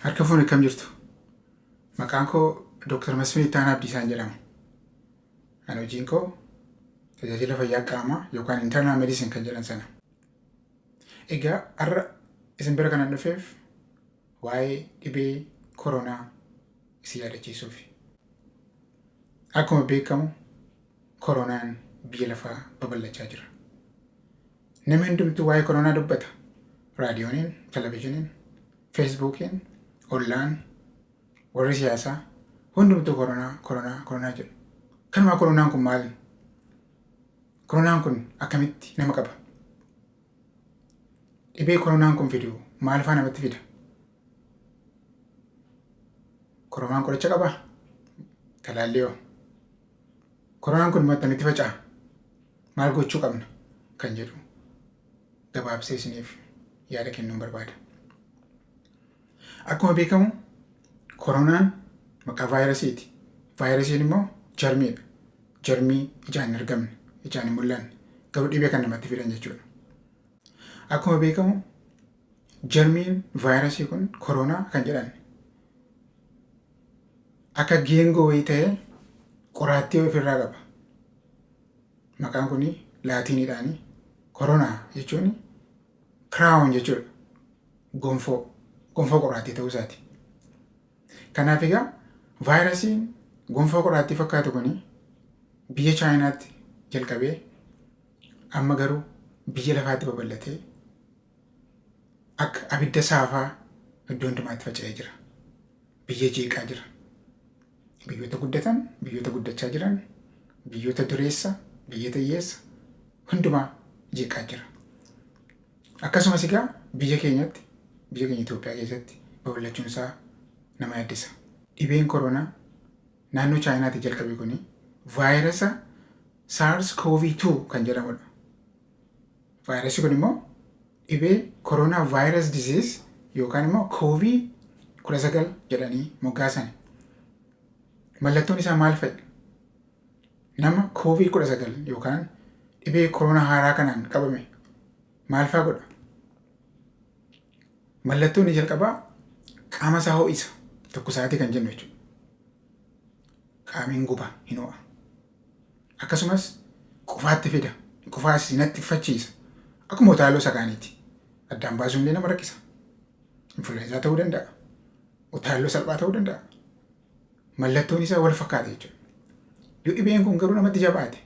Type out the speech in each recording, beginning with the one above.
Harka fuune akkam jirtu? Maqaan koo Dr. Masfin Ittaanaa Abdiisaan jedhama. Ani hojiin koo tajaajila fayyaa qaamaa yookaan internal medicine kan jedhan sana. Egaa har'a isin bira kanan dhufeef waa'ee dhibee koronaa isin yaadachiisuufi. Akkuma beekamu koronaan biyya lafaa babal'achaa jira. Namni hundumtuu waa'ee koronaa dubbata. Raadiyooniin, televizhiniin, feesbuukiin, ollaan, warri siyaasaa hundumtuu koronaa, koronaa, koronaa jedhu. Kanumaa koronaan kun maali? Koronaan kun akkamitti nama qaba? Dhibee koronaan kun fidu maal faa namatti fida? Koronaan qoricha qabaa? Talaallii hoo? Koronaan kun immoo attamitti faca'a? Maal gochuu qabna? Kan jedhu gabaabsee isiniif yaada kennuun barbaada. Akkuma beekamu koronaan maqaa vaayirasiiti. Vaayirasiin immoo jarmiidha. Jarmii ijaan hin argamne, ijaan hin mul'anne, garuu dhibee kan namatti fidan jechuudha. Akkuma beekamu jarmiin vaayirasii kun koronaa kan jedhan akka geengoo wayii ta'ee qoraattii ofirraa qaba. Maqaan kun laatiiniidhaani koronaa jechuun crown jechuudha. Gonfoo, gonfoo qoraattii ta'uu isaati. Kanaaf egaa vaayirasiin gonfoo qoraattii fakkaatu kun biyya Chaayinaatti jalqabee amma garuu biyya lafaatti babal'atee akka abidda saafaa iddoo hundumaatti faca'ee jira. Biyya jeeqaa jira. Biyyoota guddatan, biyyoota guddachaa jiran, biyyoota dureessa, biyyoota hiyyeessa hundumaa jeeqaa jira. Akkasumas egaa biyya keenyatti, biyya keenya Itoophiyaa keessatti babal'achuun isaa nama yaaddessa. Dhibeen koronaa naannoo Chaayinaatti jalqabe kuni vaayirasa SARS-CoV-2 kan jedhamudha. Vaayirasii kun immoo dhibee koronaa vaayirasi disease yookaan immoo COVID-19 jedhanii moggaasan. Mallattoon isaa maal fa'i? Nama COVID-19 yookaan dhibee koronaa haaraa kanaan qabame maal faa godha? Mallattoon inni jalqabaa qaama isaa ho'isa. Tokko sa'aatii kan jennu jechuudha. Qaamni hin guba, hin ho'a. Akkasumas qufaatti fida. Qufaas natti fachiisa. Akkuma utaaloo isa kaaniiti. Addaan baasuun illee nama rakkisa. Influenzaa ta'uu danda'a. Utaalloo salphaa ta'uu danda'a. Mallattoon isaa wal fakkaata jechuudha. Yoo dhibeen kun garuu namatti jabaate,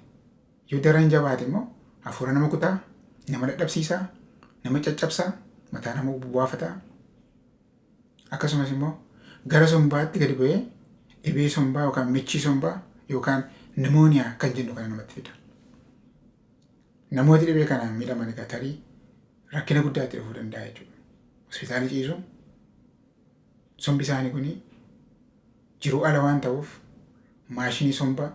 yoo daran jabaate immoo hafuura nama kutaa, nama dadhabsiisaa, nama caccabsaa, mataa nama bubbaafataa. Akkasumas immoo gara sombaatti gadi bu'ee dhibee sombaa yookaan michii sombaa yookaan nimooniyaa kan jennu kana namatti fida. Namooti dhibee kanaan miidhaman egaa tarii rakkina guddaatti dhufuu danda'a jechuudha. Hospitaala ciisu sombi isaanii kun jiruu ala waan ta'uuf maashinii sombaa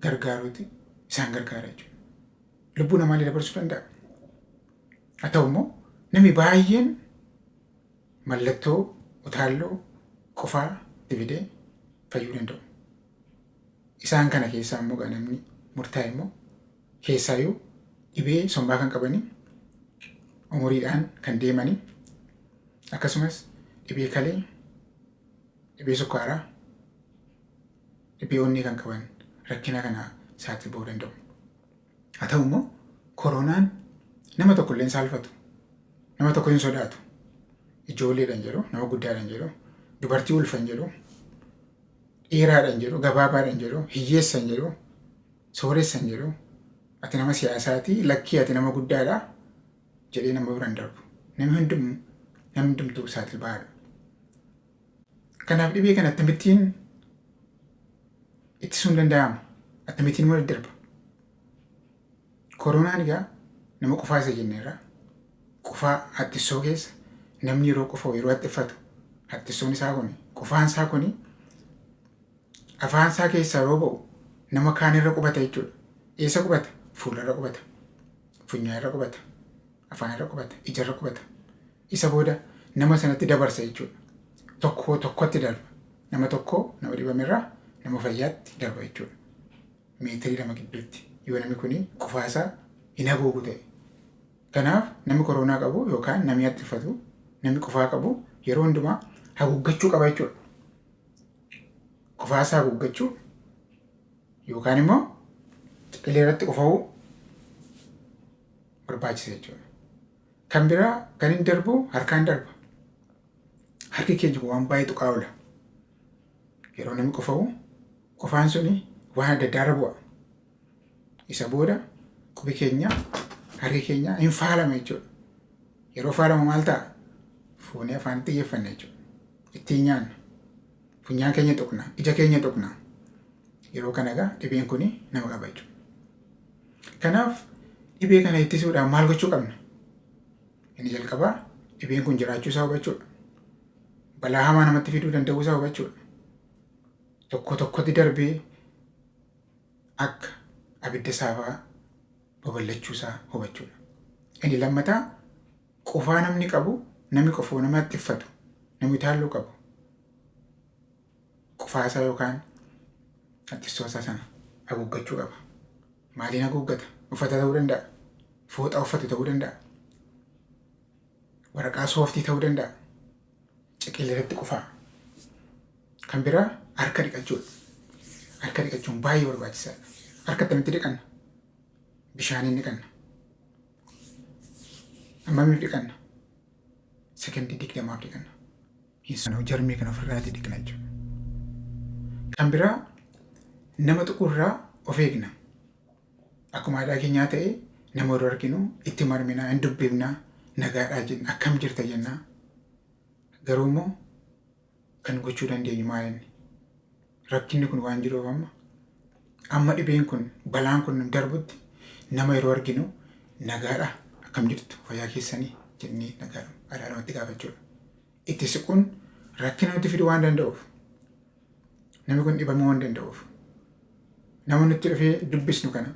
gargaaruuti isaan gargaara jechuudha. Lubbuu namaallee dabarsuu danda'a. Haa ta'u immoo namni baay'een mallattoo utaalloo qofaa itti fidee fayyuu danda'u. Isaan kana keessaa immoo egaa namni murtaa'e immoo keessaayyuu dhibee sombaa kan qabanii umuriidhaan kan deemanii akkasumas dhibee kalee, dhibee sukkaaraa, dhibee onnee kan qaban rakkina kana saaxil ba'uu danda'u. Haa ta'u immoo koronaan nama tokko illee hin saalfatu. Nama tokko hin sodaatu. Ijoolleedhaan jedhu, nama guddaadhaan jedhu, dubartii ulfa hin jedhu, dhiiraadhaan jedhu, gabaabaadhaan jedhu, hiyyeessa hin jedhu, sooressa hin jedhu, ati nama siyaasaati, lakkii ati nama guddaadha jedhee nama bira hin darbu. Namni hundumuu namni hundumtuu saaxil ba'aadha. Kanaaf dhibee kana akkamittiin ittisuun danda'ama? Akkamittiin immoo daddarba? Koronaan egaa nama qufaa isa jenneerra. Qufaa haxxissoo keessa namni yeroo qufa'u yeroo haxxiffatu haxxissoon isaa kuni qufaan isaa kuni afaan isaa keessaa yeroo ba'u nama kaan irra qubata jechuudha. Eessa qubata? Fuula irra qubata. Funyaan irra qubata. Afaan irra qubata. Ija irra qubata. Isa booda nama sanatti dabarsa jechuudha. Tokkoo tokkotti darba. Nama tokkoo nama dhibamerraa nama fayyaatti darba jechuudha. Meetirii 2 gidduutti yoo namni kun qufaasaa hin haguugu ta'e. Kanaaf namni koronaa qabu yookaan namni haxxiffatu namni qufaa qabu yeroo hundumaa haguuggachuu qaba jechuudha. Qufaa isaa haguuggachuu yookaan immoo ciqilee irratti qufa'uu barbaachisa jechuudha. Kan biraa kan hin darbu harkaan darba. Harki keenya kun waan baay'ee tuqaa oola. Yeroo namni qufa'u qufaan suni waan adda addaa irra bu'a. Isa booda qubi keenya harki keenya hin faalama jechuudha. Yeroo faalamu maal ta'a? Fuunee afaan xiyyeeffanna jechuudha. Ittiin nyaanna. Funyaan keenya tuqna, ija keenya tuqna. Yeroo kana egaa dhibeen kun nama qaba jechuudha. Kanaaf dhibee kana ittisuudhaaf maal gochuu qabna? Inni jalqabaa dhibeen kun jiraachuu isaa hubachuudha. Balaa hamaa namatti fiduu danda'uu isaa hubachuudha. Tokko tokkotti darbee akka abidda saafaa babal'achuu isaa hubachuudha. Inni lammataa qufaa namni qabu, namni qofoo nama haxxiffatu, namni taalloo qabu qufaa isaa yookaan haxxissoo isaa sana haguuggachuu qaba. Maaliin haguuggata? Uffata ta'uu danda'a. Fooxaa uffatu ta'uu danda'a. Waraqaa sooftii ta'uu danda'a. Ciqilee irratti qufaa. Kan biraa harka dhiqachuudha. Harka dhiqachuun baay'ee barbaachisaadha. Harka akkamitti dhiqanna? Bishaaniin dhiqanna. Hammamiif dhiqanna? Sekondii 20f dhiqanna. Hin jarmii kan ofirraati dhiqna jechuudha. Kan biraa nama tuqurraa of eegna. Akkuma aadaa keenyaa ta'e nama yeroo arginu itti marminaa, hin dubbifnaa, nagaadhaa jenna, akkam jirta jennaa. Garuu immoo kan gochuu dandeenyu maal inni? Rakkinni kun waan jiruuf amma dhibeen kun balaan kun darbutti nama yeroo arginu nagaadha akkam jirtu fayyaa keessanii jennee nagaadha alaalumatti gaafachuudha. Itti siquun rakkina nutti fiduu waan danda'uuf namni kun dhibamuu waan danda'uuf nama nutti dhufee dubbisnu kana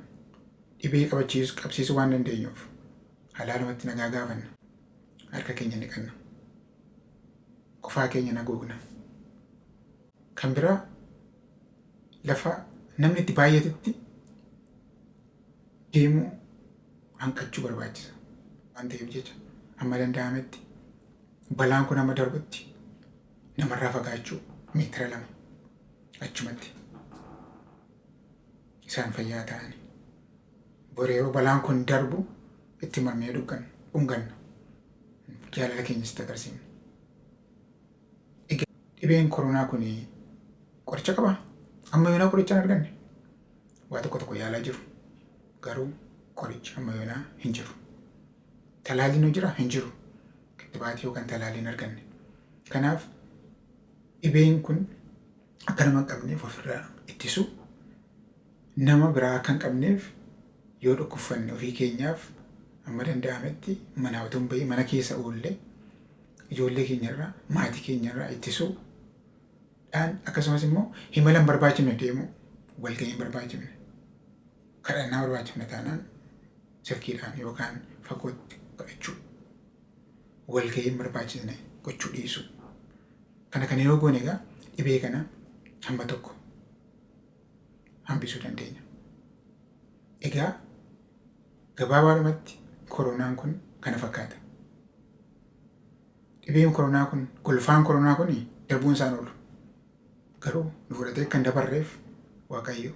dhibee qabachiisu qabsiisuu waan dandeenyuuf halaalumatti nagaa gaafanna. Harka keenya dhiqanna. Qufaa keenya naguugna. Kan biraa lafa namni itti baay'atutti deemuu hanqachuu barbaachisa. Waan ta'eef jecha hamma danda'ametti balaan kun hamma darbutti namarraa fagaachuu meetira 2 achumatti isaan fayyaa ta'ani. Bor yeroo balaan kun darbu itti marmee dhunganna. Jaalala keenyas itti agarsiifna. Dhibeen koronaa kun qoricha qabaa? Amma yoonaa qoricha hin arganne. Waa tokko tokko yaalaa jiru. Garuu qorichi amma yoonaa hin jiru. Talaalliin hoo jiraa? Hin jiru. Kittibaatii yookaan talaallii hin arganne. Kanaaf dhibeen kun akka nama hin qabneef ofirraa ittisuu, nama biraa akka hin qabneef yoo dhukkubfanne ofii keenyaaf amma danda'ametti manaa utuu hin bahin mana keessa oollee ijoollee keenyarraa maatii keenyarraa ittisuu dhaan akkasumas immoo himala hin barbaachifne deemuu walgahii hin barbaachifne kadhannaa barbaachifne taanaan silkiidhaan yookaan fagootti kadhachuu walgahii hin barbaachisne gochuu dhiisuu kana kana yoo goone egaa dhibee kana hamma tokko hambisuu dandeenya. Egaa gabaabaadhumatti koronaan kun kana fakkaata. Dhibeen koronaa kun golfaan koronaa kun darbuun isaan oolu. Garuu nu fudhatee kan dabarreef Waaqayyo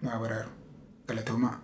nu haa baraaru. Galatoomaa.